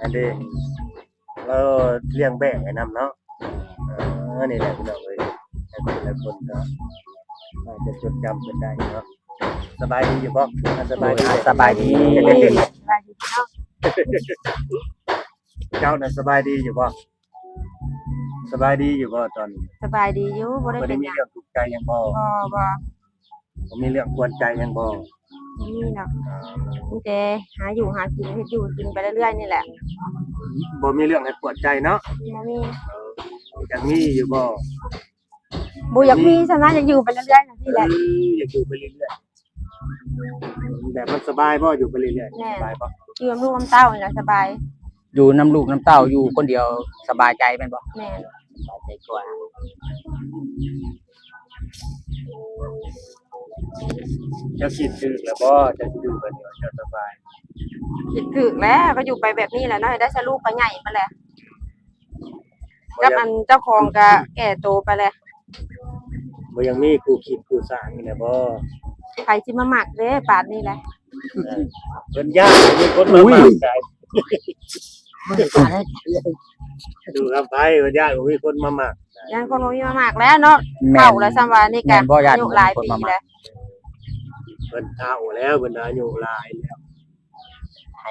ອັນເດ ລາວລ້ຽງແບ້ໄວ້ນຳເນາະ. ເອີ ນີ້ແຫຼະພີ່ນ້ອງເອີຍ ຫຼາຍຄົນຫຼາຍຄົນກໍອາດຈະຈົດຈຳເພິ່ນໄດ້ເນາະ. ສະບາຍດີຢູ່ບໍ່? ສະບາຍດີ ສະບາຍດີ ສະບາຍດີເນາະ. ເຈົ້ານະສະບາຍດີຢູ່ບໍ່? ສະບາຍດີຢູ່ບໍ່ຕອນນີ້? ສະບາຍດີຢູ່ ບໍ່ໄດ້ ບໍ່ໄດ້ມີເລື່ອງທຸກໃຈຫຍັງບໍ່? ບໍ່ ບໍ່ ບໍ່ມີເລື່ອງກວນໃຈຫຍັງບໍ່? ບໍ່ມີດອກ ມີແຕ່ຫາຢູ່ຫາກິນ ເຮັດຢູ່ກິນໄປເລື້ອຍໆນີ້ແຫຼະ. ບໍ່ມີເລື່ອງໃຫ້ປວດໃຈເນາະ? ບໍ່ມີ. ຢາກມີຢູ່ບໍ່? ບໍ່ຢາກມີສ່ຳນັ້ນ ຢາກຢູ່ໄປເລື້ອຍໆນີ້ແຫຼະ. ເອີ ຢາກຢູ່ໄປເລື້ອຍໆ ແບບມັນສະບາຍບໍ່? ຢູ່ໄປເລື້ອຍໆ ແມ່ນ ສະບາຍບໍ່? ຢູ່ນຳລູກນຳເຕົ້ານີ້ລະສະບາຍ. ຢູ່ນຳລູກນຳເຕົ້າ ຢູ່ຄົນດຽວສະບາຍໃຈແມ່ນບໍ່? ແມ່ນ ສະບາຍໃຈກວ່າ. ເຈົ້າຄິດຖືກແລ້ວບໍ່? ເຈົ້າຊິຢູ່ແບບນີ້ເຈົ້າສະບາຍ? ຄິດຖືກແລ້ວ ກໍຢູ່ໄປແບບນີ້ແຫຼະເນາະ ໃຫ້ໄດ້ຊະລູກກໍໃຫຍ່ມາແລ້ວ ກັບອັນເຈົ້າຂອງກໍແກ່ໂຕໄປແລ້ວ. ບໍ່ຍັງມີຄູ່ຄິດຄູ່ສ້າງນີ້ແຫຼະບໍ່? ໃຜຊິມາມັກເດ້ປານນີ້ແຫຼະ. ເອີ ເພິ່ນຢ້ານບໍ່ມີຄົນມາມັກໄດ໋. ດູຄຳໄພເພິ່ນຢ້ານບໍ່ມີຄົນມາມັກ ຢ້ານຄົນບໍ່ມີມາມັກແລ້ວເນາະ. ແມ່ນ ເຖົ້າແລ້ວ ສ່ຳວ່ານີ້ກະ ແມ່ນບໍ່? ຢ້ານ ອາຍຸຫຼາຍປີແລ້ວ ເພິ່ນເຖົ້າແລ້ວ ເພິ່ນອາຍຸຫຼາຍແລ້ວ. ໃຫ້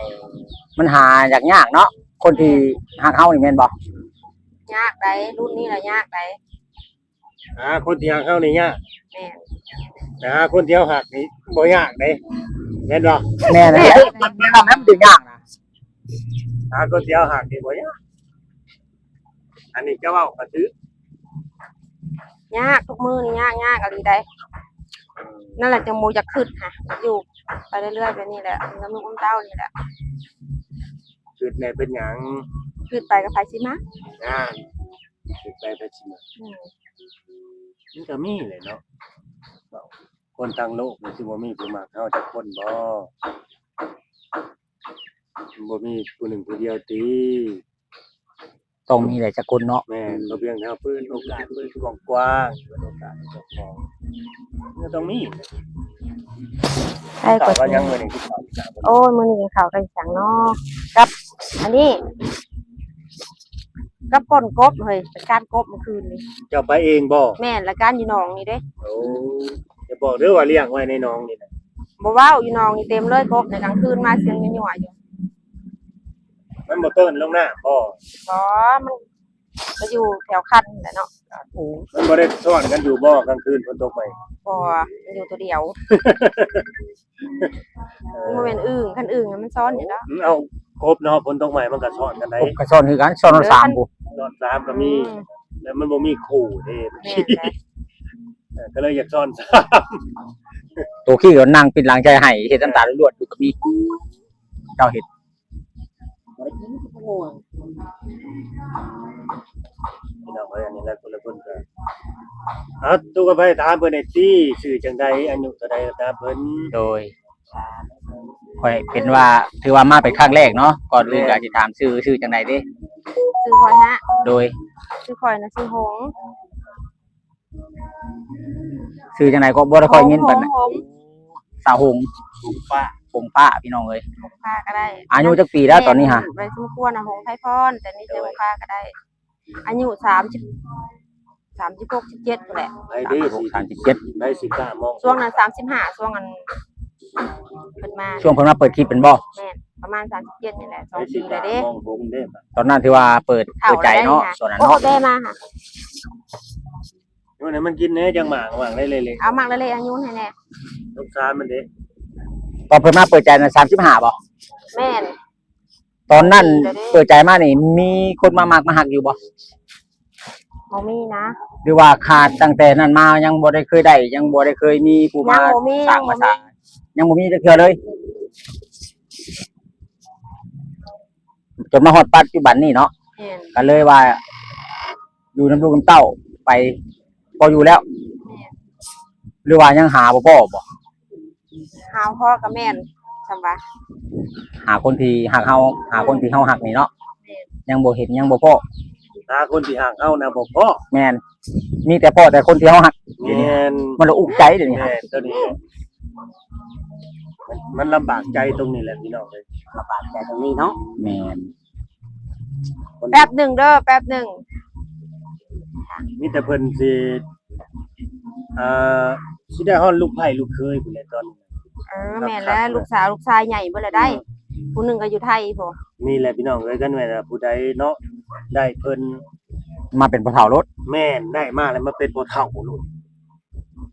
ມັນຫາຢາກຍາກເນາະ ຄົນທີ່ ແມ່ນ ຮັກເຮົານີ້ແມ່ນບໍ່? ຍາກໄດ໋ ລຸ້ນນີ້ລະຍາກໄດ໋. ຫາຄົນທີ່ຮັກເຮົານີ້ຍາກ. ແມ່ນ ແຕ່ຫາຄົນທີ່ເຮົາຮັກນີ້ບໍ່ຍາກເດ້ ແມ່ນບໍ່? ແມ່ນ ແມ່ນ ແມ່ນ ແມ່ນ ມັນບໍ່ຍາກນະ ຫາຄົນທີ່ເຮົາຮັກນີ້ບໍ່ຍາກ. ອັນນີ້ເຈົ້າເວົ້າກໍຖືກ. ຍາກ ທຸກມື້ນີ້ຍາກ ຍາກອີ່ຫຼີໃດ໋. ນັ້ນແຫຼະ ຈັ່ງບໍ່ຢາກຄຶດຫາ ຢູ່ໄປເລື້ອຍໆແບບນີ້ແຫຼະ ນຳລູກນຳເຕົ້ານີ້ແຫຼະ. ຄຶດແນ່ເປັນຫຍັງ? ຄຶດໄປກໍໃຜຊິມັກ ນັ້ນ. ເຮັດໄປໄປຊິມາ ອືມ ມັນກໍມີແຫຼະເນາະ ຄົນທັງໂລກມັນຊິບໍ່ມີຜູ້ມັກເຮົາຈັກຄົນບໍ່? ມັນບໍ່ມີຜູ້ໜຶ່ງຜູ້ດຽວຕິ? ຕ້ອງມີຫຼາຍຈັກຄົນເນາະ. ແມ່ນ ກໍພຽງແຕ່ເຮົາເປີດໂອກາດ ເປີດກວ້າງໆ ເປີດໂອກາດໃຫ້ເຈົ້າຂອງ ມັນກໍຕ້ອງມີ. ໄດ້ ເຂົ້າກໍຍັງ ມື້ນີ້ກິນເຂົ້າກິນຫຍັງ? ໂອ້ຍ ມື້ນີ້ກິນເຂົ້າກັບຫຍັງເນາະ ກັບອັນນີ້ ກັບກົ້ນກົບເຮີ້ຍ ໄປກ້ານກົບມື້ຄືນນີ້. ເຈົ້າໄປເອງບໍ່? ແມ່ນ ລະກ້ານຢູ່ໜອງນີ້ເດ້. ໂອ້ ຢ່າບອກເດີວ່າລ້ຽງໄວ້ໃນໜອງນີ້ນະ. ບໍ່ເວົ້າ ຢູ່ໜອງນີ້ເຕັມເລີຍ ກົບໃນກາງຄືນມາສຽງຍົວໆຢູ່. ມັນບໍ່ເຕີນລົງນ້ຳບໍ່? ບໍ່ ມັນ ກໍຢູ່ແຖວຄັນແຫຼະເນາະ. ໂອ້ ມັນບໍ່ໄດ້ຊ້ອນກັນຢູ່ບໍ່ກາງຄືນຝົນຕົກໃໝ່? ບໍ່ ມັນຢູ່ຕົວດຽວ. ເອີ ມັນບໍ່ແມ່ນອຶ່ງ ຄັນອຶ່ງມັນຊ້ອນຢູ່ດອກ. ເອົາ ກົບເນາະ ຝົນຕົກໃໝ່ມັນກໍຊ້ອນກັນໄດ໋. ກົບກໍຊ້ອນຄືກັນ ຊ້ອນສາມພຸ້ນ ຊ້ອນສາມກໍມີ. ອືມ ແລ້ວມັນບໍ່ມີຄູ່ເດ້ ແມ່ນ ເອີ ກໍເລີຍຢາກຊ້ອນສາມ. ໂຕຂີ້ກໍນັ່ງປິດຫຼັງໃສ່ໄຫ້ ເຮັດນ້ຳຕາລ້ວນໆຢູ່ກໍມີ. ເຈົ້າເຮັດ ບໍ່ໄດ້ກິນ ພີ່ນ້ອງເອີຍ. ອັນນີ້ຫຼາຍຄົນຫຼາຍຄົນກໍ ເອົາ ຕູ້ກັບໄປຖາມເພິ່ນແດ່ຕິ ຊື່ຈັ່ງໃດ ອາຍຸເທົ່າໃດ ຖາມເພິ່ນ. ໂດຍ ຂ້ອຍເປັນວ່າ ຖືວ່າມາເປັນຄັ້ງແລກເນາະ. ກ່ອນອື່ນກໍຊິຖາມຊື່ ຊື່ຈັ່ງໃດເດ? ຊື່ຂ້ອຍຫະ? ໂດຍ ຊື່ຂ້ອຍນະຊື່ຫົງ. ຊື່ຈັ່ງໃດກໍບໍ່ໄດ້ຄ່ອຍຍິນປານໃດ. ຫົງ ສາວຫົງ ຫົງຟ້າ ຫົງຟ້າ ພີ່ນ້ອງເອີຍ. ຫົງຟ້າກໍໄດ້. ອາຍຸຈັກປີແລ້ວຕອນນີ້ຫະ? ໄດ້ສົມຄວນນະ ຫົງໄພພອນ ແຕ່ນີ້ແຕ່ຫົງຟ້າກໍໄດ້. ອາຍຸສາມສິບ ສາມສິບຫົກ ສິບເຈັດພຸ້ນແຫຼະ. ໄດ້ເດ້ ສາມສິບຫົກ ສາມສິບເຈັດ ໄດ້ສິບຫ້າໂມງ ຊ່ວງນັ້ນສາມສິບຫ້າ ຊ່ວງອັນເພິ່ນມາ ຊ່ວງເພິ່ນມາເປີດຄລິບແມ່ນບໍ່? ແມ່ນ ປະມານສາມສິບເຈັດນີ້ແຫຼະ ສອງປີແລ້ວເດ້. ຕອນນັ້ນຖືວ່າເປີດ ເປີດໃຈເນາະ ຊ່ວງນັ້ນເນາະ. ໂອ້ ແບມາຫະ ໂຍນໃຫ້ມັນກິນແດ່ ຈັ່ງໝາກ ໝາກເລະໆ ເອົາໝາກເລະໆ ໂຍນໃຫ້ແດ່. ສົງສານມັນເດ້. ຕອນເພິ່ນມາເປີດໃຈນັ້ນ ສາມສິບຫ້າບໍ່? ແມ່ນ. ຕອນນັ້ນເປີດໃຈມານີ້ ມີຄົນມາມັກມາຮັກຢູ່ບໍ່? ບໍ່ມີນະ. ຫຼືວ່າຂາດຕັ້ງແຕ່ນັ້ນມາ ຍັງບໍ່ໄດ້ເຄີຍໄດ້ ຍັງບໍ່ໄດ້ເຄີຍມີຜູ້ມາ ຍັງບໍ່ມີ ສ້າງມາສາ ຍັງບໍ່ມີ ຍັງບໍ່ມີຈັກເທື່ອເລີຍ ຈົນມາຮອດປັດຈຸບັນນີ້ເນາະ. ແມ່ນ. ກໍເລີຍວ່າ ຢູ່ນຳລູກນຳເຕົ້າໄປ ພໍຢູ່ແລ້ວ. ແມ່ນ. ຫຼືວ່າຍັງຫາບໍ່ພໍ້ບໍ່? ຫາພໍ້ກໍແມ່ນ ສ່ຳວ່າ ຫາຄົນທີ່ຮັກເຮົາ ຫາຄົນທີ່ເຮົາຮັກນີ້ເນາະ. ແມ່ນ. ຍັງບໍ່ເຫັນ ຍັງບໍ່ພໍ້ ຫາຄົນທີ່ຮັກເຮົານະບໍ່ພໍ້. ແມ່ນ. ມີແຕ່ພໍ້ແຕ່ຄົນທີ່ເຮົາຮັກ. ແມ່ນ. ມັນລະອຸກໃຈດຽວນີ້. ແມ່ນ ຕົວນີ້ ມັນລຳບາກໃຈຕົງນີ້ແຫຼະພີ່ນ້ອງເອີຍ ລຳບາກໃຈຕົງນີ້ເນາະ. ແມ່ນ ແປັບໜຶ່ງເດີ ແປັບໜຶ່ງ. ມີແຕ່ເພິ່ນຊິ ເອີ ຊິໄດ້ຮອດລູກໃພ້ລູກເຂີຍພຸ້ນແຫຼະຕອນນີ້. ເອີ ແມ່ນແລ້ວ ລູກສາວລູກຊາຍໃຫຍ່ເບິດແລ້ວໄດ໋. ຜູ້ໜຶ່ງກໍຢູ່ໄທພຸ້ນ. ນີ້ແຫຼະພີ່ນ້ອງເອີຍ ຄັນແມ່ນວ່າຜູ້ໃດເນາະ ໄດ້ເພິ່ນມາເປັນພໍ່ເຖົ້າໂລດ. ແມ່ນ ໄດ້ມາແລ້ວມາເປັນພໍ່ເຖົ້າໂລດ.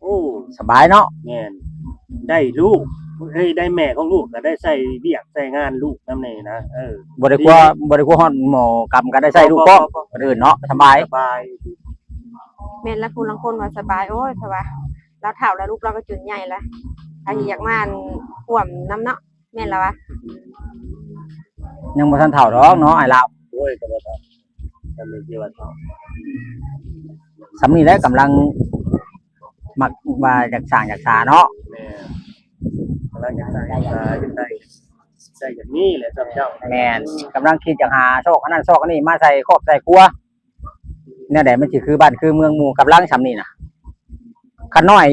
ໂອ້ ສະບາຍເນາະ. ແມ່ນ ໄດ້ລູກ ເອີຍ ໄດ້ແມ່ຂອງລູກ ກໍໄດ້ໃຊ້ວຽກໃຊ້ງານລູກນຳແດ່ນະ. ເອີ ບໍ່ໄດ້ກົວ ບໍ່ໄດ້ກົວຮອດໝໍກຳ ກໍໄດ້ໃຊ້ລູກພ້ອມ. ບໍ່ ບໍ່ ຄົນອື່ນເນາະ ສະບາຍ ສະບາຍ. ແມ່ນລະ ຜູ້ລາງຄົນວ່າສະບາຍ ໂອ້ຍ ເພາະວ່າລາວເຖົ້າແລ້ວ ລູກລາວກໍຈົນໃຫຍ່ລະ ກໍຢາກມາຮ່ວມນຳເນາະ. ແມ່ນລະວະ ຍັງບໍ່ທັນເຖົ້າດອກເນາະ ອ້າຍລາວ. ໂອ້ຍ ກໍບໍ່ເຖົ້າ ຈຳເປັນຊິວ່າເຖົ້າ ສ່ຳນີ້ແຫຼະ ກຳລັງມັກວ່າຢາກສ້າງຢາກສາເນາະ. ແມ່ນ ກຳລັງຢາກສ້າງຢາກສາ ຢາກໄດ້ ໃຊ້ແບບນີ້ແຫຼະ ເຈົ້າ. ແມ່ນ ກຳລັງຄິດຢາກຫາຊອກອັນນັ້ນຊອກອັນນີ້ມາໃສ່ຄອບໃສ່ຄົວ ແນວໃດມັນຊິຄືບ້ານຄືເມືອງໝູ່ ກຳລັງສ່ຳນີ້ນະ. ຄັນນ້ອຍ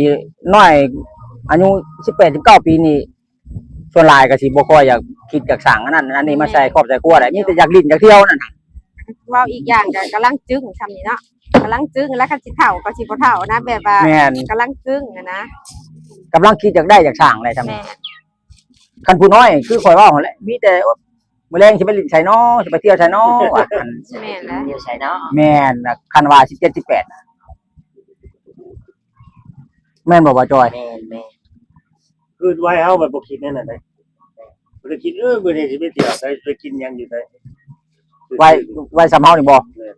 ນ້ອຍອາຍຸສິບແປດ ສິບເກົ້າປີນີ້ ສ່ວນຫຼາຍກໍຊິບໍ່ຄ່ອຍຢາກຄິດຢາກສ້າງອັນນັ້ນອັນນີ້ມາໃສ່ຄອບໃສ່ຄົວໄດ໋ ມີແຕ່ຢາກຫຼິ້ນຢາກທ່ຽວນັ້ນນະ. ເວົ້າອີກຢ່າງກໍກຳລັງຈຶ້ງສ່ຳນີ້ເນາະ ກຳລັງຈຶ້ງ ແລ້ວຄັນຊິເຖົ້າກໍຊິບໍ່ເຖົ້ານະ ແບບວ່າ ແມ່ນ ກຳລັງຈຶ້ງຫັ້ນນະ ກຳລັງຄິດຢາກໄດ້ຢາກສ້າງໄດ໋ສ່ຳນີ້. ຄັນຜູ້ນ້ອຍຄືຂ້ອຍເວົ້າຫັ້ນແຫຼະ ມີແຕ່ ໂອ້ຍ ມື້ແລງຊິໄປຫຼິ້ນໃສນໍ ຊິໄປທ່ຽວໃສນໍ ວ່າ ແມ່ນແຫຼະ ຢູ່ໃສນໍ. ແມ່ນ ຄັນວ່າສິບເຈັດ ສິບແປດ ແມ່ນບໍ່ ບ່າວຈອຍ? ແມ່ນໆ ຄືໄວເຮົາບັດບໍ່ຄິດແນວນັ້ນເດ້ ບໍ່ໄດ້ຄິດ ເອີ ມື້ນີ້ຊິໄປທ່ຽວໃສ ໄປກິນຫຍັງຢູ່ໃສ. ໄວ ໄວສ່ຳເຮົານີ້ບໍ່? ແມ່ນ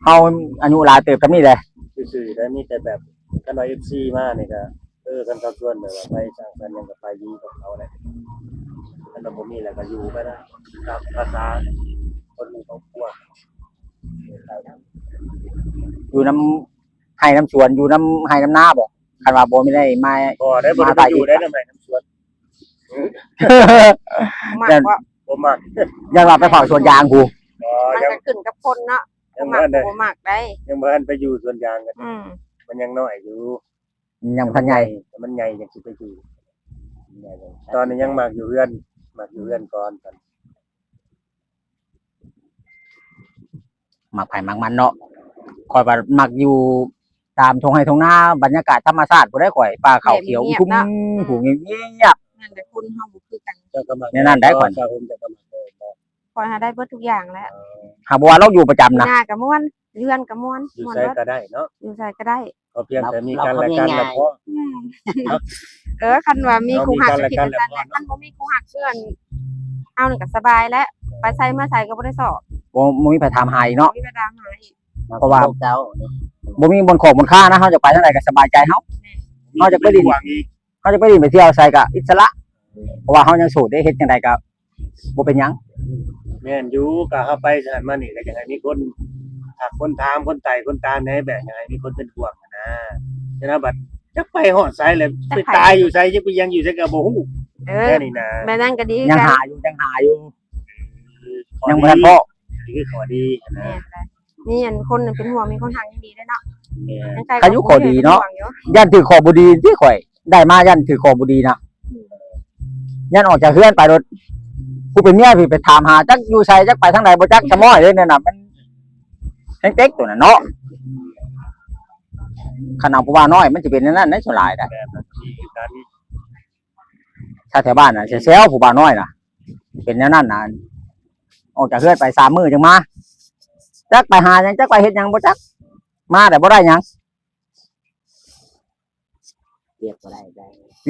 ເຮົາອາຍຸຫຼາຍເຕີບສ່ຳນີ້ແຫຼະ ຊື່ໆ ໄດ້ ມີແຕ່ແບບ ຄັນວ່າເອັຟຊີມານີ້ກໍ ເອີ ຄັນເຂົາຊວນແບບວ່າໄປສັງສັນຫຍັງກໍໄປຢູ່ກັບເຂົາແຫຼະ ຄັນວ່າບໍ່ມີແລ້ວກໍຢູ່ໄປນະ ຕາມພາສາຄົນມີຄອບຄົວ ຢູ່ນຳໄຮ່ນຳສວນ ຢູ່ນຳໄຮ່ນຳນາບໍ? ຄັນວ່າບໍ່ມີໄດ້ມາ ບໍ່ໄດ້ ບໍ່ໄດ້ມາຢູ່ໄດ້ນຳໄຮ່ນຳສວນ. ມັກບໍ່? ບໍ່ມັກ ຢ້ານວ່າໄປເຝົ້າສວນຢາງພຸ້ນ. ມັນກໍຂຶ້ນກັບຄົນເນາະ ມັກບໍ່ມັກໄດ໋ ຍັງບໍ່ທັນໄປຢູ່ສວນຢາງກັນ. ອືມ ມັນຍັງນ້ອຍຢູ່ ມັນຍັງບໍ່ທັນໃຫຍ່ ມັນໃຫຍ່ຈັ່ງຊິໄປຢູ່. ຕອນນີ້ຍັງມັກຢູ່ເຮືອນ ມັກຢູ່ເຮືອນກ່ອນ. ມັກໃຜມັກມັນເນາະ ຂ້ອຍວ່າມັກຢູ່ຕາມທົ່ງໄຮ່ທົ່ງນາ ບັນຍາກາດທຳມະຊາດພຸ້ນໃດ໋ຂ້ອຍ ປ່າເຂົາຂຽວ ແບບງຽບໆ ເນາະ ອືມ ຜູ້ງຽບໆ ນັ້ນແຫຼະ ຄົນເຮົາບໍ່ຄືກັນ ເຈົ້າກໍມັກແນວນັ້ນໄດ໋ຂ້ອຍ ເຈົ້າຄົນເຈົ້າກໍມັກແນວນັ້ນ. ຂ້ອຍຫາໄດ້ເບິດທຸກຢ່າງແຫຼະ ຫາກບໍ່ວ່າລອກຢູ່ປະຈຳນະ ນາກໍມ່ວນ ເຮືອນກໍມ່ວນ ຢູ່ໃສກໍໄດ້ເນາະ ຢູ່ໃສກໍໄດ້ ກໍພຽງແຕ່ມີກັນແລະກັນລະພໍ. ອືມ ເອີ ຄັນວ່າມີຄູ່ຮັກກໍຊິເປັນຊັ້ນແຫຼະ ຄັນບໍ່ມີຄູ່ຮັກຄືອັນເຮົານີ້ກໍສະບາຍແຫຼະ ໄປໃສມາໃສກໍບໍ່ໄດ້ຊອກ ບໍ່ ບໍ່ມີໃຜຖາມຫາອີກເນາະ ບໍ່ມີໃຜຖາມຫາອີກ ເພາະວ່າເຈົ້າບໍ່ມີບ່ອນຂອບບ່ອນຄານະ ເຮົາຈະໄປທາງໃດກໍສະບາຍໃຈເຮົາ ແມ່ນ ເຮົາຈະໄປຫຼິ້ນ ເຮົາຈະໄປຫຼິ້ນໄປທ່ຽວໃສກໍອິດສະຫຼະ ເພາະວ່າເຮົາຍັງໂສດເດ້ ເຮັດຈັ່ງໃດກໍ ບໍ່ເປັນຫຍັງ. ແມ່ນຢູ່ ກະເຮົາໄປຊັ້ນມານີ້ ກະຢາກໃຫ້ມີຄົນທັກຄົນຖາມ ຄົນໄຕ່ຄົນຕາມແດ່ ແບບຢາກໃຫ້ມີຄົນເປັນຫ່ວງຫັ້ນນາ. ແຕ່ລະບັດຈັກໄປຮອດໃສແລ້ວ ໄປຕາຍຢູ່ໃສ ຈັກໄປຫຍັງຢູ່ໃສກະບໍ່ຮູ້. ເອີ ແບບນັ້ນກະດີ ຍັງຫາຢູ່ ຍັງຫາຢູ່ ຍັງບໍ່ທັນພໍ້ ນີ້ຄືຂໍ້ດີຫັ້ນນາ. ແມ່ນແຫຼະ ມີອັນຄົນເປັນຫ່ວງ ມີຄົນຮັກຍັງດີເດ້ເນາະ. ແມ່ນ ຍັງໃກ້ ຄັນຢູ່ຂໍ້ດີເນາະ ຢ້ານຖືກຂໍ້ບໍ່ດີຕິຂ້ອຍ ໄດ້ມາຢ້ານຖືກຂໍ້ບໍ່ດີນະ ຢ້ານອອກຈາກເຮືອນໄປໂລດ ຜູ້ເປັນເມຍຊິໄປຖາມຫາ ຈັກຢູ່ໃສ ຈັກໄປທາງໃດບໍ່ຈັກ ສະມ້ອຍເດ້ ແນວນັ້ນມັນແຮງເຕັກໂຕນັ້ນເນາະ. ຄັນເອົາຜູ້ບ່າວນ້ອຍມັນຊິເປັນແນວນັ້ນໄດ໋ ສ່ວນຫຼາຍນະ ຊາວແຖວບ້ານນະ ແຊວໆ ຜູ້ບ່າວນ້ອຍນະ ເປັນແນວນັ້ນນະ ອອກຈາກເຮືອນໄປສາມມື້ຈັ່ງມາ ຈັກໄປຫາຫຍັງ ຈັກໄປເຮັດຫຍັງບໍ່ຈັກ ມາແຕ່ບໍ່ໄດ້ຫຍັງ. ວຽກບໍ່ໄດ້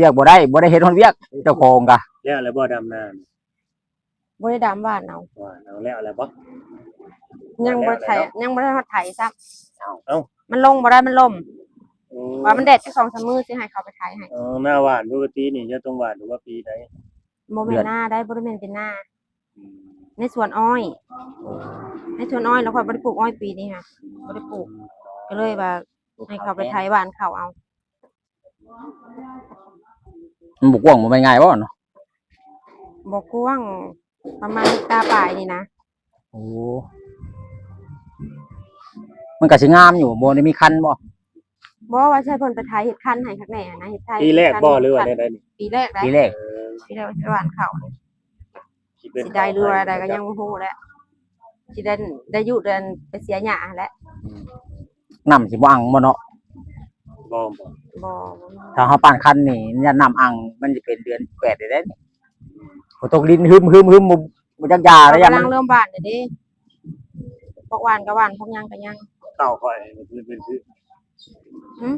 ວຽກບໍ່ໄດ້ ບໍ່ໄດ້ເຮັດຮອດວຽກ ເຈົ້າຂອງກະ. ແລ້ວແລ້ວບໍ່ດຳນາ? ບໍ່ໄດ້ດຳ ຫວ່ານເອົາ. ຫວ່ານເອົາ ແລ້ວແລ້ວບໍ່? ຍັງບໍ່ໄດ້ໄຖ ຍັງບໍ່ໄດ້ຮອດໄຖຊ້ຳ. ເອົ້າ ມັນລົງບໍ່ໄດ້ ມັນລົ້ມ. ໂອ້ ວ່າມັນແດດຈັກສອງສາມມື້ຊິໃຫ້ເຂົາໄປໄຖໃຫ້. ເອີ ໜ້າຫວ່ານປົກກະຕິນີ້ຈະຕ້ອງຫວ່ານ ຫຼືວ່າປີໃດ? ບໍ່ແມ່ນນາໄດ໋ ບໍ່ໄດ້ແມ່ນເປັນນາ ອືມ ໃນສວນອ້ອຍ ໃນສວນອ້ອຍ ແລ້ວຂ້ອຍບໍ່ໄດ້ປູກອ້ອຍປີນີ້ຫະ ບໍ່ໄດ້ປູກ ກໍເລີຍວ່າໃຫ້ເຂົາໄປໄຖຫວ່ານເຂົ້າເອົາ. ມັນບໍ່ກວ້າງ ບໍ່ແມ່ນງ່າຍບໍ່ເນາະ? ບໍ່ກວ້າງ ປະມານເຮັກຕາປາຍນີ້ນະ. ໂອ້ ມັນກະຊິງາມຢູ່ ບໍ່ໄດ້ມີຄັນບໍ່? ບໍ່ ວ່າຊິໃຫ້ເພິ່ນໄປໄຖເຮັດຄັນໃຫ້ຄັກແນ່ຫັ້ນນະ ເຮັດໄຖ ປີແລກບໍ່ ເຮັດຄັນ ຫຼືວ່າແນວໃດນີ້? ປີແລກໄດ໋ ປີແລກ ເອີ ປີແລກວ່າຊິຫວ່ານເຂົ້ານີ້ ຊິເປັນ ຊິໄດ້ຫຼືວ່າໄດ້ກໍຍັງບໍ່ຮູ້ແຫຼະ ຊິໄດ້ ໄດ້ຢູ່ເດືອນໄປເສຍຫຍ້າຫັ້ນແຫຼະ ອືມ ນ້ຳຊິບໍ່ອັ່ງບໍ່ເນາະ? ບໍ່ ບໍ່ ບໍ່ ບໍ່ ຖ້າເຮົາປານຄັນນີ້ ຢ້ານນ້ຳອັ່ງ ມັນຊິເປັນເດືອນແປດໄດ້ນີ້ ຝົນຕົກລິນຫຶມໆໆ ບໍ່ ບໍ່ຈັກຢາ ເຂົາກຳລັງເລີ່ມຫວ່ານແລ້ວເດ້ ພວກຫວ່ານກໍຫວ່ານ ພວກຫຍັງກໍຫຍັງ ເຂົ້າຂ້ອຍນີ້ຄືເປັນຄື ຫື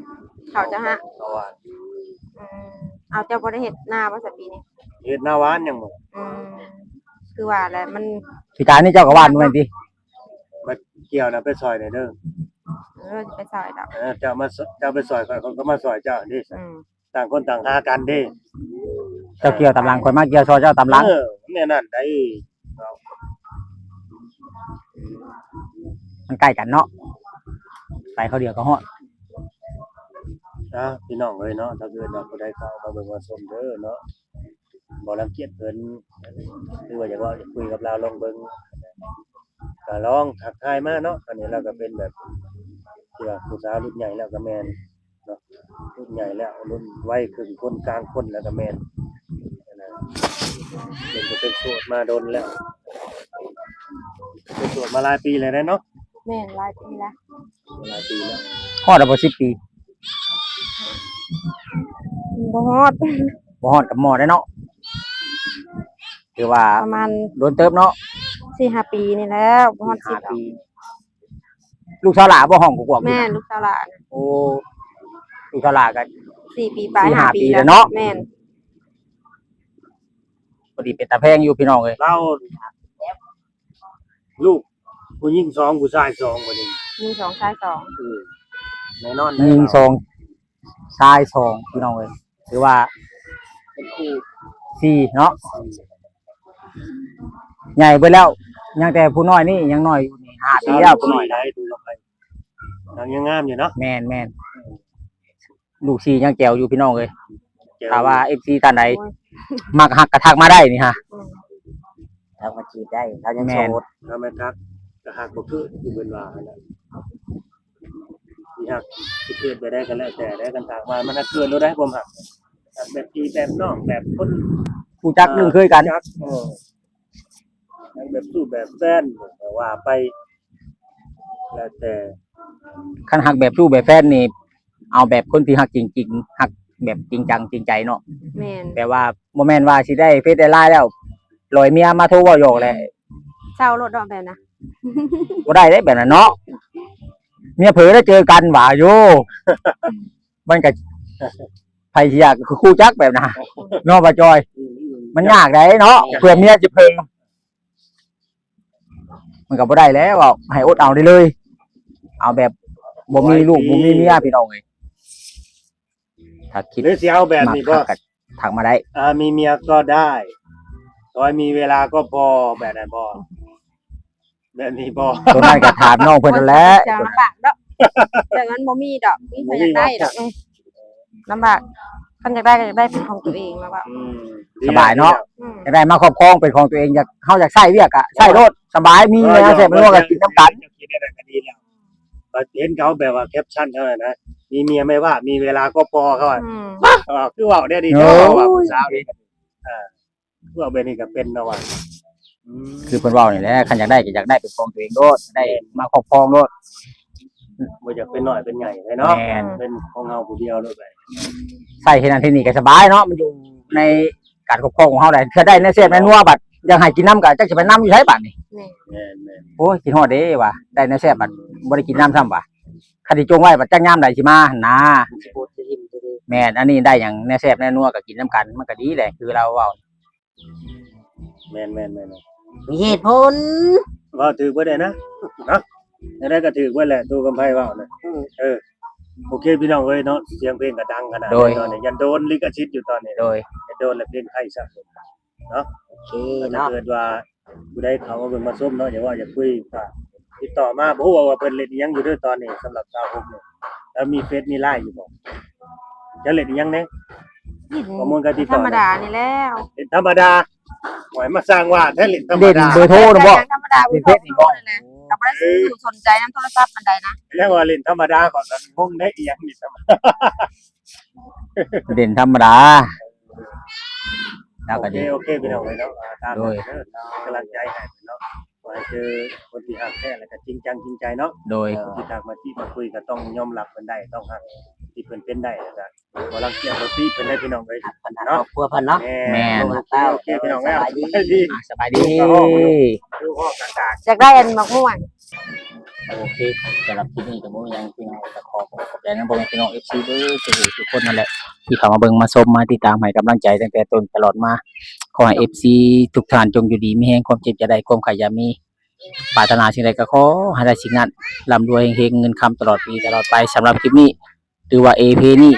ເຂົ້າເຈົ້າຫະ ເຂົ້າຫວ່ານ ອືມ ເອົາ ເຈົ້າບໍ່ໄດ້ເຮັດນາບໍ່ຊະປີນີ້? ເຮັດນາຫວ່ານຍັງບໍ່ ອືມ ຄືວ່າແຫຼະ ມັນ ປີກາຍນີ້ເຈົ້າກໍຫວ່ານແມ່ນຕິ? ມາກ່ຽວນະ ໄປຊ່ອຍແດ່ເດີ ເອີ ຊິໄປຊ່ອຍດອກ ເອີ ເຈົ້າມາ ເຈົ້າໄປຊ່ອຍຂ້ອຍ ຂ້ອຍກໍມາຊ່ອຍເຈົ້າເດ້ ອືມ ຕ່າງຄົນຕ່າງຫາກັນເດ້ ເຈົ້າກ່ຽວຕາມຫຼັງ ຂ້ອຍມາກ່ຽວຊ່ອຍເຈົ້າຕາມຫຼັງ ເອີ ແນວນັ້ນໄດ໋ ມັນໃກ້ກັນເນາະ ໄປຄາວດຽວກໍຮອດ ເອົາ ພີ່ນ້ອງເອີຍເນາະ ຖ້າເກີດວ່າຜູ້ໃດເຂົ້າມາເບິ່ງມາຊົມເດີເນາະ ບໍ່ລັງກຽດເພິ່ນ ຫຼືວ່າຢາກເວົ້າຢາກຄຸຍກັບລາວ ລອງເບິ່ງ ກໍລອງທັກທາຍມາເນາະ ອັນນີ້ລາວກໍເປັນແບບ ທີ່ວ່າຜູ້ສາວລຸ້ນໃຫຍ່ແລ້ວກໍແມ່ນເນາະ ລຸ້ນໃຫຍ່ແລ້ວ ລຸ້ນໄວເຄິ່ງຄົນ ກາງຄົນແລ້ວກໍແມ່ນຫັ້ນນະ ເພິ່ນກໍເປັນໂສດມາດົນແລ້ວ ເປັນໂສດມາຫຼາຍປີແລ້ວເນາະ ແມ່ນ ຫຼາຍປີແລ້ວ ຫຼາຍປີແລ້ວ ຮອດແລ້ວບໍ່ ສິບປີ? ບໍ່ຮອດ ບໍ່ຮອດກັບໝໍ້ໄດ໋ເນາະ ຖືວ່າປະມານດົນເຕີບເນາະ ສີ່ຫ້າປີນີ້ແລ້ວ ບໍ່ຮອດສິບປີ ລູກສາວຫຼ້າບໍ່ ຮ້ອງກວກໆຢູ່ ແມ່ນ ລູກສາວຫຼ້າ ໂອ້ ລູກສາວຫຼ້າກໍສີ່ປີປາຍ ສີ່ຫ້າ ຫ້າປີ ປີແລ້ວເນາະ ແມ່ນ ພໍດີເປັນຕາແພງຢູ່ພີ່ນ້ອງເອີຍ ລາວ ລູກຜູ້ຍິງສອງ ຜູ້ຊາຍສອງ ບັດນີ້ ຍິງສອງ ຊາຍສອງ ເອີ ແນ່ນອນ ຍິງສອງ ຊາຍສອງ ພີ່ນ້ອງເອີຍ ຖືວ່າເປັນຄູ່ສີ່ເນາະ ອືມ ໃຫຍ່ເບິດແລ້ວ ຍັງແຕ່ຜູ້ນ້ອຍນີ້ ຍັງນ້ອຍຢູ່ນີ້ ຫ້າປີແລ້ວ ຜູ້ນ້ອຍ ນາງຍັງງາມຢູ່ເນາະ ແມ່ນໆ ລູກສີ່ຍັງແຈວຢູ່ພີ່ນ້ອງເອີຍ ແຈວ ຖ້າວ່າເອັຟຊີທ່ານໃດ ໂອ້ຍ ມັກຮັກກໍທັກມາໄດ້ນີ້ຫາ ອືມ ທັກມາຈີບໄດ້ ລາວຍັງ ແມ່ນ ໂສດ ຖ້າແມ່ນທັກກໍຮັກບໍ່ຄືທີ່ເພິ່ນວ່າຫັ້ນແຫຼະ ຊິຮັກຊິເກີດແບບໃດກໍແລ້ວແຕ່ເດ້ ຄັນຖ້າວ່າມັນເກີດໂລດໄດ້ຄວາມຮັກ ຮັກແບບພີ່ແບບນ້ອງ ແບບຄົນຮູ້ຈັກ ອ່າ ຄຸ້ນເຄີຍກັນ ຮູ້ຈັກ ເອີ ຮັກແບບຊູ້ແບບແຟນກໍວ່າໄປ ແລ້ວແຕ່ ຄັນຮັກແບບຊູ້ແບບແຟນນີ້ ເອົາແບບຄົນທີ່ຮັກຈິງໆ ຮັກແບບຈິງຈັງຈິງໃຈເນາະ ແມ່ນ ແຕ່ວ່າບໍ່ແມ່ນວ່າຊິໄດ້ເຟສໄດ້ໄລນ໌ແລ້ວ ລອຍເມຍມາໂທເວົ້າຫຍອກແຫຼະ ເຊົາໂລດເນາະແບບນັ້ນ ບໍ່ໄດ້ເດ້ແບບນັ້ນເນາະ ເມຍເຜີແລ້ວເຈີກັນຫວາຢູ່ ມັນກໍ ໃຜຊິຢາກຄືຄູ່ຈັກແບບນັ້ນ ເນາະ ບ່າວຈອຍ ອືມ ມັນຍາກໄດ໋ເນາະ ເພື່ອເມຍຊິເຜີ ມັນກໍບໍ່ໄດ້ແລ້ວ ເວົ້າໃຫ້ອົດເອົາໄດ້ເລີຍ ເອົາແບບບໍ່ມີລູກ ບໍ່ມີເມຍ ພີ່ນ້ອງເອີຍ ຖ້າຄິດ ຫຼືຊິເອົາແບບນີ້ບໍ່ ມັກຄັກກໍທັກມາໄດ້ ອ່າ ມີເມຍກໍໄດ້ ຂໍໃຫ້ມີເວລາກໍພໍ ແບບນັ້ນບໍ່ ແບບນີ້ບໍ່ ຕົວນັ້ນກໍຖາມນ້ອງເພິ່ນນັ້ນແຫຼະ ໂອ້ຍ ເຈົ້າລຳບາກເນາະ ແຕ່ມັນບໍ່ມີດອກ ມີໃຜຢາກໄດ້ດອກ ອືມ ລຳບາກ ຄັນຢາກໄດ້ກໍຢາກໄດ້ເປັນຂອງຕົວເອງ ແລ້ວກໍ ອືມ ສະບາຍເນາະ ອືມ ຢາກໄດ້ມາຄອບຄອງເປັນຂອງຕົວເອງ ຢາກ ເຮົາຢາກໃຊ້ວຽກກໍໃຊ້ໂລດ ສະບາຍ ມີແນວແຊບນວກໍກິນນຳກັນ ເຈົ້າຄິດໄດ້ກໍດີແລ້ວ ບັດເຫັນເຂົາແບບວ່າແຄບຊັນເຂົານະ ມີເມຍໄມ່ວ່າ ມີເວລາກໍພໍ ເຂົາວ່າ ອືມ ເອີ ຄືເວົ້າແນວນີ້ ໂອ້ຍ ເຈົ້າເວົ້າວ່າຜູ້ສາວນີ້ ອ່າ ເວົ້າແບບນີ້ກໍເປັນເນາະວ່າ ອືມ ຄືເພິ່ນເວົ້ານີ້ແຫຼະ ຄັນຢາກໄດ້ກໍຢາກໄດ້ເປັນຂອງຕົວເອງໂລດ ໄດ້ມາຄອບຄອງໂລດ ບໍ່ຢາກເປັນນ້ອຍເປັນໃຫຍ່ເນາະ ແມ່ນ ເປັນຂອງເຮົາຜູ້ດຽວໂລດ ໃຊ້ເຮັດນັ້ນເຮັດນີ້ກໍສະບາຍເນາະ ມັນຢູ່ໃນການຄອບຄອງຂອງເຮົາໄດ໋ ເທື່ອໄດ້ແນວແຊບແນວນົວ ບັດຢາກໃຫ້ກິນນຳກໍຈັກຊິໄປນຳຢູ່ໃສບາດນີ້ ແມ່ນ ແມ່ນໆ ໂອ້ຍ ຄິດຮອດເດ້ວ່າ ໄດ້ແນວແຊບບັດບໍ່ໄດ້ກິນນຳຊ້ຳວ່າ ຄັນຊິຈົ່ງໄວ້ບັດຈັກຍາມໃດຊິມາຫັ້ນນາ ຊິບໍ່ໄດ້ກິນ ແມ່ນ ອັນນີ້ໄດ້ຫຍັງແນວແຊບແນວນົວກໍກິນນຳກັນ ມັນກໍດີແຫຼະ ຄືລາວເວົ້າ ແມ່ນໆໆໆ ມີເຫດຜົນ ເວົ້າຖືກເບິດເດ້ນະ ເນາະ ແນວໃດກໍຖືກເບິດແຫຼະ ຕູ້ຄຳໄພເວົ້ານະ ອືມ ເອີ ໂອເຄ ພີ່ນ້ອງເອີຍເນາະ ສຽງເພງກໍດັງຂະໜາດ ໂດຍ ຕອນນີ້ ຢ້ານໂດນລິຂະສິດຢູ່ຕອນນີ້ ໂດຍ ຢ້ານໂດນແລ້ວເພງໄທຊະເນາະ ໂອເຄເນາະ ຖ້າເກີດວ່າຜູ້ໃດເຂົ້າມາເບິ່ງມາຊົມເນາະ ຢາກເວົ້າຢາກຄຸຍ ກໍຕິດຕໍ່ມາ ບໍ່ຮູ້ວ່າເພິ່ນຫຼິ້ນອີ່ຫຍັງຢູ່ເດີຕອນນີ້ ສຳລັບຊາວຫົກນີ້ ແລ້ວມີເຟສມີໄລນ໌ຢູ່ບໍ່? ຈະຫຼິ້ນອີ່ຫຍັງແດ່? ຫຼິ້ນ ຂໍ້ມູນການຕິດຕໍ່ ທຳມະດານີ້ແຫຼະ ຫຼິ້ນທຳມະດາ ໂອ້ຍ ມາສ້າງວ່າແທ້ ຫຼິ້ນທຳມະດາ ຫຼິ້ນເບີໂທນະບໍ່? ທຳມະດາ ເບິ່ງເຟສນີ້ບໍ່? ກໍບໍ່ໄດ້ ເອີ ສົນໃຈນຳໂທລະສັບປານໃດນະ. ແລ້ວວ່າຫຼິ້ນທຳມະດາ ຂ້ອຍກໍງົງໄດ໋ ອີ່ຫຍັງນີ້ ທຳມະດາ ເຫຼັ້ນທຳມະດາ ແລ້ວກໍດີ. ໂອເຄ ໂອເຄ ພີ່ນ້ອງເອີຍເນາະ ຕາມນັ້ນເດີ ເປັນກຳລັງໃຈໃຫ້ເນາະ ຂໍໃຫ້ເຈີຄົນທີ່ຮັກແທ້ ແລ້ວກໍຈິງຈັງຈິງໃຈເນາະ. ໂດຍ ຄົນທີ່ທັກມາຈີບມາຄຸຍ ກໍຕ້ອງຍອມຮັບເພິ່ນໄດ້ ຕ້ອງຮັກທີ່ເພິ່ນເປັນໄດ້ ແລ້ວກໍບໍ່ລັງກຽດບໍ່ຕິເພິ່ນໄດ້ ພີ່ນ້ອງເອີຍ ຮັກເພິ່ນ ຮັກຄອບຄົວເພິ່ນເນາະ. ແມ່ນ ແມ່ນ ໂອເຄ ໂອເຄ ພີ່ນ້ອງເອີຍ ສະບາຍດີ ອ່າ ສະບາຍດີ ຢູ່ຮອດກາງໆ ຢາກໄດ້ອັນໝາກມ່ວງ. ໂອເຄ ສຳລັບຄລິບນີ້ກໍບໍ່ມີຫຍັງ ພີ່ນ້ອງ ກໍຂໍຂອບໃຈນຳພໍ່ແມ່ພີ່ນ້ອງ ເອັຟຊີ ເບິດທຸກຜູ້ທຸກຄົນນັ້ນແຫຼະ ທີ່ເຂົ້າມາເບິ່ງມາຊົມ ມາຕິດຕາມໃຫ້ກຳລັງໃຈຕັ້ງແຕ່ຕົ້ນຕະຫຼອດມາ. ຂໍໃຫ້ ເອັຟຊີ ທຸກທ່ານຈົ່ງຢູ່ດີມີແຮງ ຄວາມເຈັບຢ່າໄດ້ ຄວາມໄຂ້ຢ່າມີ ປາດຖະໜາສິ່ງໃດກໍຂໍໃຫ້ໄດ້ສິ່ງນັ້ນ ລ່ຳລວຍເຮັງໆ ເງິນຄຳຕະຫຼອດປີຕະຫຼອດໄປ. ສຳລັບຄລິບນີ້ ຖືວ່າ ເອ ເພ ນີ້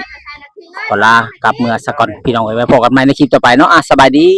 ຂໍລາກັບເມືອສາກ່ອນ ພີ່ນ້ອງເອີຍ ໄວ້ພໍ້ກັນໃໝ່ໃນຄລິບຕໍ່ໄປເນາະ. ອ່າ ສະບາຍດີ.